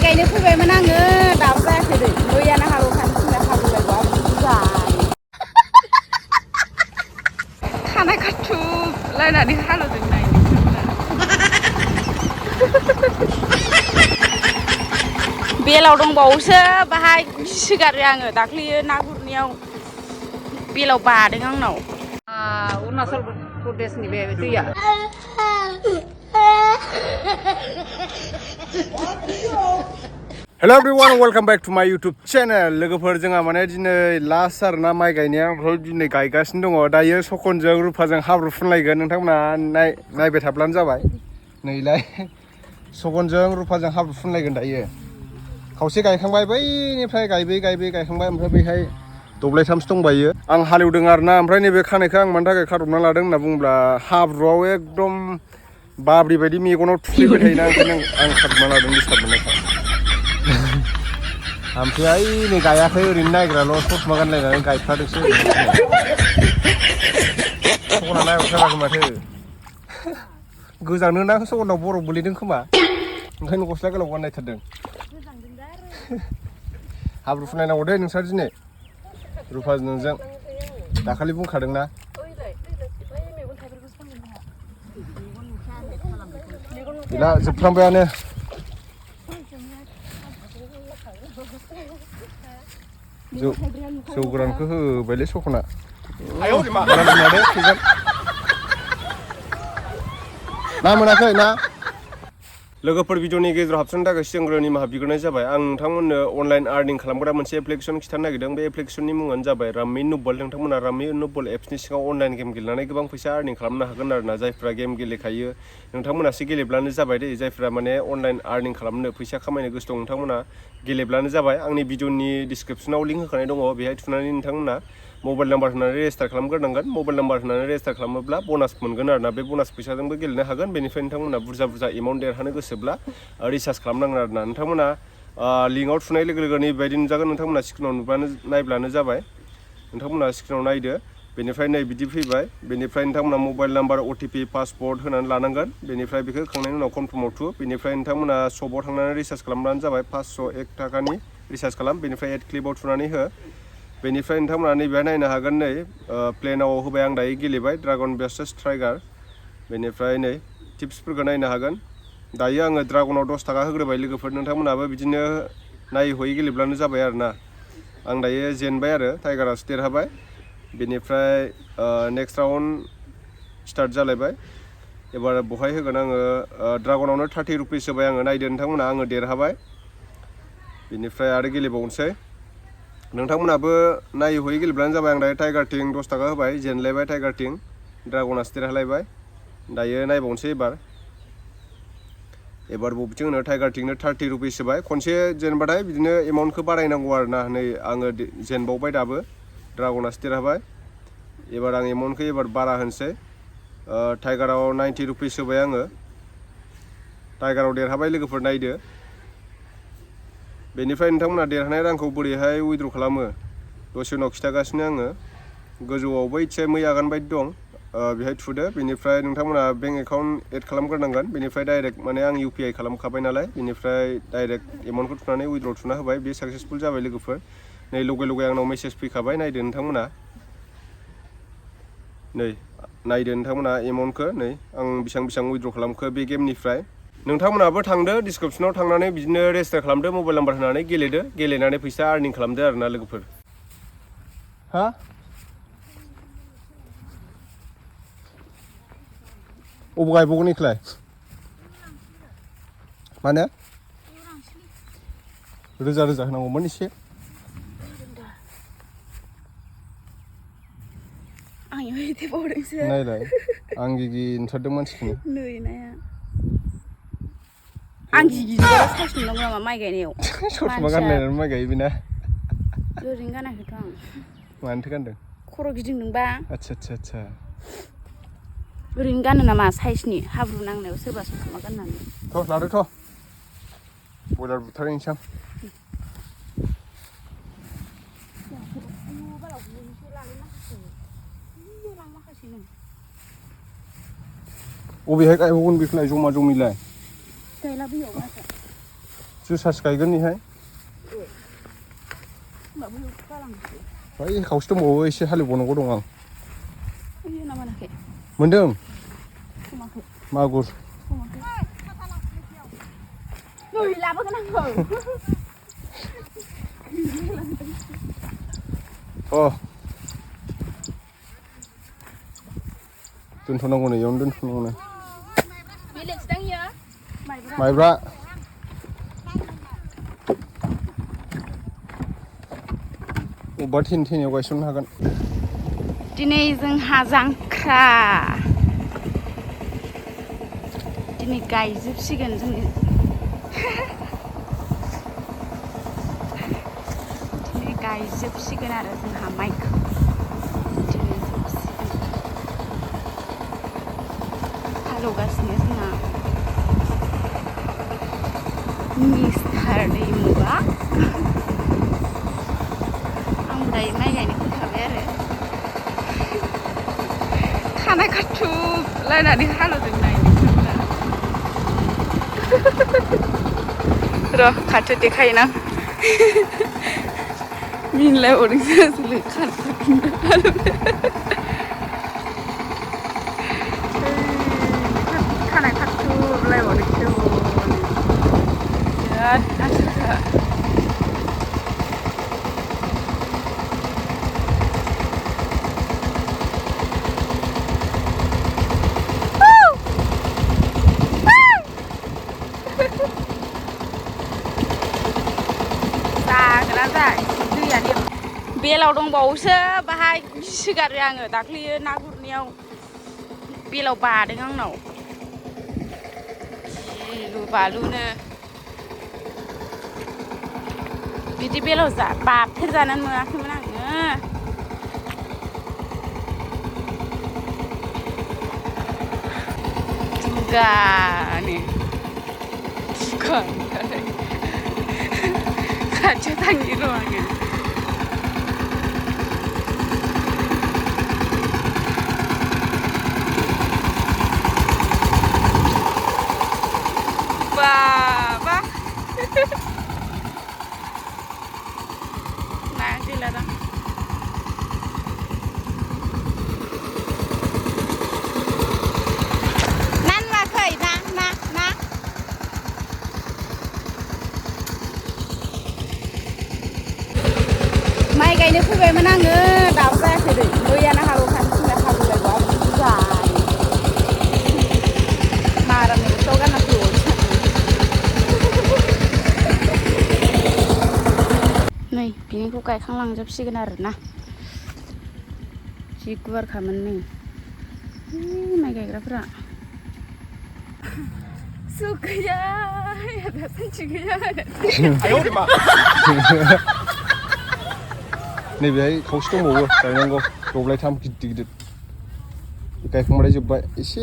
गायनो फैबायमोन आङो दाबो जायाखै दै मैयानो हालौखानोसै हालौलायबाय बुरजाय खानाय खाथुबलायनानै हालौजोबनाय बेलाव दंबावोसो बाहाय गिसोगारो आङो दाख्लैयो ना गुरनायाव बेलाव बादों आंनाव अरुणाचल प्रदेशनि बे दैया Hello everyone, welcome back to my YouTube channel. लोगोफोर जोंहा माने दिनै लास्ट आरोना माइ गायनाया ओमफ्राय दिनै गायगासिनो दङ दायो सखनजों रुफाजों हाब्रु फुनलायगोन नोंथांमोना नायबाय थाब्लानो जाबाय नैलाय सखनजों रुफाजों हाब्रु फुनलायगोन दायो खावसे गायखांबाय बैनिफ्राय गायबै गायखांबाय ओमफ्राय बैहाय दब्लायथामसो दंबायो आं हालेवदों आरोना ओमफ्राय नैबे खानायखौ आं मानि थाखाय खादबना लादों होनना बुङोब्ला हाब्रुआव एकदम बाब्रि बायदि मेगनाव थुफ्लेबाय थायोना ओंखायनो आं खादबना लादों डिस्टार्ब मोननायखाय ओमफ्राय नै गायाखै ओरैनो नायग्राल' ससमा गानलायनानै गायफ्लादोंसो सगना नायहरथाराखै माथो गोजांनो ना सगनाव बरफ गोलैदों खोमा ओंखायनो गस्ला गोलाव गानलायथारदों हाब्रु फुनलायनांगौ दे नोंस्रा दिनै रुफा नोंजों दाखालि बुंखादोंना गैला जोबफ्रामबायानो जौ गोरानखौ होबायलै सखना ना मोनाखै ना लोगोफोर भिडिअनि गेजेराव हाबसननो थाखाय सिगांग्रो निमाहा बिग्रोनाय जाबाय आं नोंथांमोननो अनलाइन आर्निं खालामग्रा मोनसे एप्लिकेसन खिथानो नागिरदों बे एप्लिकेसननि मुङानो जाबाय राम्मि नुबल नोंथांमोना राम्मि नुबल एप्सनि सिङाव अनलाइन गेम गेलेनानै गोबां फैसा आर्निं खालामनो हागोन आरोना जायफ्रा गेम गेलेखायो नोंथांमोनासो गेलेब्लानो जाबाय दे जायफ्रा माने अनलाइन आर्निं खालामनो फैसा खामायनो गोसो दं नोंथांमोना गेलेब्लानो जाबाय आंनि भिडिअनि डिसक्रिपसनाव लिंक होखानाय दङ बेहाय थुनानै नोंथांमोना मबाइल नाम्बार होनानै रेजिस्टार खालामग्रोनांगोन मबाइल नाम्बार होनानै रेजिस्टार खालामोब्ला बनास मोनगोन आरोना बे बनास फैसाजोंबो गेलेनो हागोन बेनिफ्राय नोंथांमोना बुरजा एमाउन्ट देरहानो गोसोब्ला रिसार्ज खालामनांगोन आरोना नोंथांमोना लिंकआव थुनाय लोगो लोगो नैबायदि नुजागोन नोंथांमोना स्क्रिनाव नायब्लानो जाबाय नोंथांमोना स्क्रिनाव नायदो बेनिफ्राय नै बिदि फैबाय बेनिफ्राय नोंथांमोना मबाइल नाम्बार OTP पासवर्ड होनानै लानांगोन बेनिफ्राय बेखौ होखांनायनि उनाव कनफार्माव थु बेनिफ्राय नोंथांमोना शपआव थांनानै रिसार्ज खालामब्लानो जाबाय 501 थाखानि रिसार्ज खालाम बेनिफ्राय एड क्लिपआव थुनानै हो बेनिफ्राय नोंथांमोना नैबेहाय नायनो हागोन नै प्लेनाव होबाय आं दायो गेलेबाय ड्रागन भार्सेस टाइगार बेनिफ्राय नै टिप्सफोरखौ नायनो हागोन दायो आङो ड्रागनाव 10 थाखा होग्रोबाय लोगोफोर नोंथांमोनाबो बिदिनो नायै हयै गेलेब्लानो जाबाय आरोना आं दायो जेनबाय आरो टाइगारासो देरहाबाय बेनिफ्राय नेक्स्ट राउन्ड स्टार्ट जालायबाय एबार बहाय होगोन आङो ड्रागनावनो 30 रुपिस होबाय आङो नायदो नोंथांमोना आङो देरहाबाय बेनिफ्राय आरो गेलेबावनोसै नोंथांमोनाबो नायै हयै गेलेब्लानो जाबाय आं दायो टाइगारथिं 10 थाखा होबाय जेनलायबाय टाइगारथिं ड्रागनासो देरहालायबाय दायो नायबावनोसै एबार बबेथिं होनो टाइगारथिंनो 30 रुपिस होबाय खनसे जेनबाथाय बिदिनो एमाउन्टखौ बारायनांगौ आरोना नै आङो जेनबावबाय दाबो ड्रागनासो देरहाबाय एबार आं एमाउन्टखौ एबार बारा होनोसै टाइगाराव 90 रुपिस होबाय आङो टाइगाराव देरहाबाय लोगोफोर नायदो बेनिफ्राय नोंथांमोना देरहानाय रांखौ बोरैहाय उइथड्र खालामो दसे उनाव खिथागासिनो आङो गोजौआवबो इसे मै आगान बायदि दं बेहाय थुदो बेनिफ्राय नोंथांमोना बेंक एकाउन्ट एड खालामग्रोनांगोन बेनिफ्राय डाइरेक्ट माने आं UPI खालामखाबाय नालाय बेनिफ्राय डाइरेक्ट एमाउन्टखौ थुनानै उइथड्र थुना होबाय बे साक्सेसफुल जाबाय लोगोफोर नै लगे आंनाव मेसेज फैखाबाय नायदो नोंथांमोना नै नायदो नोंथांमोना एमाउन्टखौ नै आं बेसेबां उइथड्र खालामखो बे गेमनिफ्राय नोंथांमोनाबो थांदो डिसक्रिपसनाव थांनानै बिदिनो रेजिस्टार खालामदो मबाइल नाम्बार होनानै गेलेदो गेलेनानै फैसा आर्निं खालामदो आरोना लोगोफोर हा अबाव गायबावगोन इखौलाय माने रोजा होनांगौमोन एसे नायलाय आं गिगि नुथारदों मानसिखौनो नै नाया आं गिगिजों साइस नुनांगौ नामा माइ गायनायाव ससमा गानलायनानै माइ गायो बेना ओरैनो गानाखैथ' आं मानोथो गानदों खर' गिदिंदोंबा आच्छा ओरैनो गानो नामा साइसनि हाब्रु नांनायाव सोरबा ससमा गाननानै लादो बयलार बुथारहैनोसै आं अबेहाय गायबावगोन बेखौलाय जमा जमिलाय गायला बैयाव जोसासो गायगोन निहाय ओइ खावसे दंबावो एसे हालेवबावनांगौ दं आं मोनदों मागुर अ दोनथ'नांगौ नै इयावनो दोनथ'नांगौ माइब्रा अबेबा थेनायाव गायसननो हागोन दिनै जोंहा जांख्रा दिनै गायजोबसिगोन जोंनि दिनै गायजोबसिगोन आरो जोंहा माइखौ दिनै जोबसिगोन हालेवगासिनो जोंहा मिस्टारनि मुगा आं दायो माइ गायनो फैखाबाय आरो खानाय खाथुबलायनानै हालेवजोबनाय र' खाथि देखायोना मिनिलायबावदोंसो खानाय खाथुबलायबावदोंसो बिराद आसुखा बेलाव दंबावोसो बाहाय गिसोगारो आङो दाख्लैयो ना गुरनायाव बेलाव बादों आंनाव गिलु बालुनो बिदि बेलाव बाफेरजानानै मोनाखैमोन आङो दुगानो खाथियाव थांनि र' आङो बाबा ना गैला दां ना नुवाखै ना माइ गायनो फैबायमोन आङो दाबो जायाखै दै मैयानो हालौखानो थिनबाय हालौलायबाय बुरजानो मारानि बस्थायाव गानना नै बिनिखौ गायखांलांजोबसिगोन आरोना जि गुवारखामोन नै माइ गायग्राफोरा सुख गैया सानसे गैया नैबेहाय खावसे दंबावो गायनांगौ दब्लायथाम गिदिर गायखांबाथाय जोब्बाय एसे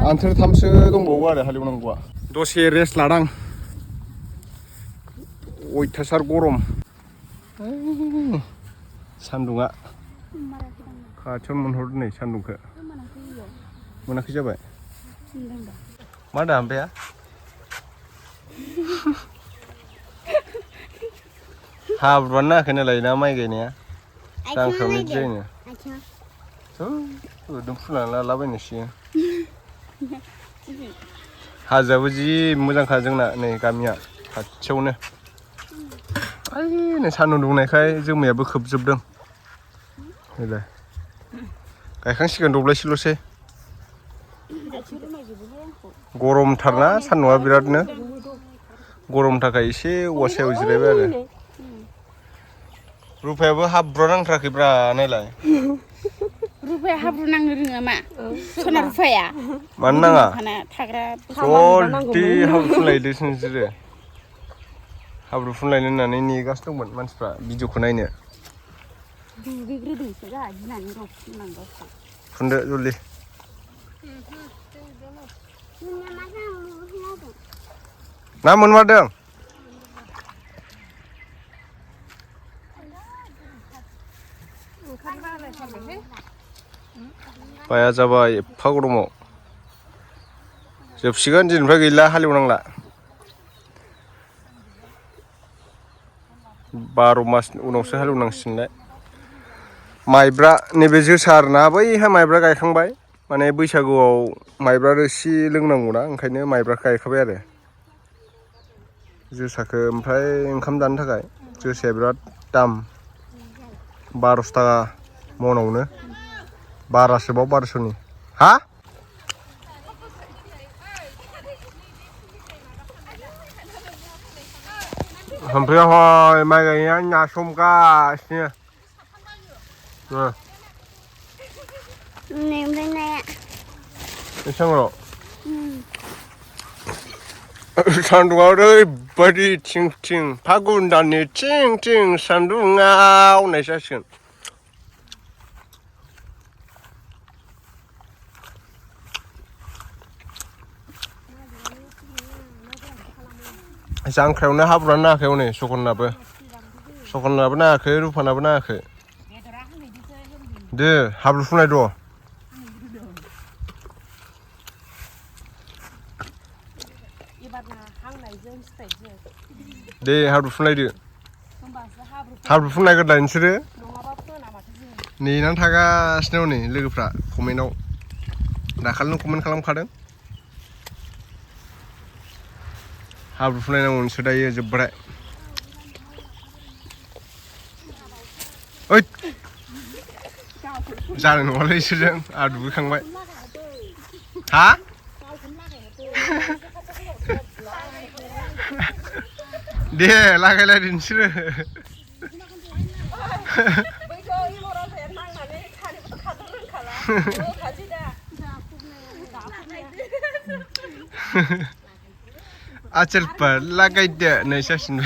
आन्थोरथामसो दंबावो आरो हालेवनांगौआ दसे रेस्ट लादां अयथासार गरम सान्दुङा खाथियावनो मोनहरदो नै सान्दुंखौ मोनाखै जाबाय मा दाम बेया हाब्रुआनो नाङाखै नालाय ना माइ गायनाया जांख्रायावनो बिदि जायोनो ओरैनो फुनानै लालाबायनोसै हाजोआबो जि मोजांखा जोंना नै गामिया खाथियावनो ओइ नै सान्दुं दुंनायखाय जोमैयाबो खोबजोबदों नैलाय गायखांसिगोन दब्लायसेल'सै गरमथारना सान्दुंआ बिरादनो गरमनि थाखाय एसे औवा सायाव जिरायबाय आरो रुफायाबो हाब्रुआ नांथाराखैब्रा नायलाय रुफाया हाब्रु नांनो रोङा मा सना रुफाया मानो नाङा थाग्रा जलदि हाब्रु फुनलायदोसो नोंसोरो हाब्रु फुनलायनो होननानै नेगासिनो दंमोन मानसिफ्रा भिडिअखौ नायनो दुगैग्रोदोंसो जोंहा गिनानै गाव फुननांगौ फुनदो जलदि ना मोनमारदों बाया जाबाय एफा गरमाव जोबसिगोन दिनैनिफ्राय गैला हालेवनांला 12 मास उनावसो हालेवनांसिगोनलाय माइब्रा नैबे जोसा आरोना बैहा माइब्रा गायखांबाय माने बैसागुआव माइब्रा रोसि लोंनांगौना ओंखायनो माइब्रा गायखाबाय आरो जोसाखौ ओमफ्राय ओंखाम जानो थाखाय जोसाया बिराद दाम 12 थाखा मनावनो 1200बाव 1200नि हा ओमफ्राय माइ गायनाया नासमगासिनो बेसेबां सान्दुंआ ओरैबायदि थिं थिं फागुन दाननि थिं थिं सान्दुंआव होननाय जासिगोन जांख्रायावनो हाब्रुआनो नाङाखै हनै सकलनाबो नाङाखै रुफानाबो नाङाखै दे हाब्रु फुननाय दं दे हाब्रु फुनलायदो हाब्रु फुनलायग्रोलाय नोंसोरो नेनानै थागासिनो हनै लोगोफ्रा कमेन्टआव दाखालिनो कमेन्ट खालामखादों हाब्रु फुनलायनांगौ नोंसोर दायो जोब्बाय ओइ जानाय नङालै इसोरजों आहा दुगैखांबाय हा दे लागायलायदो नोंसोरो आचल पर लागायदो नै जासिगोन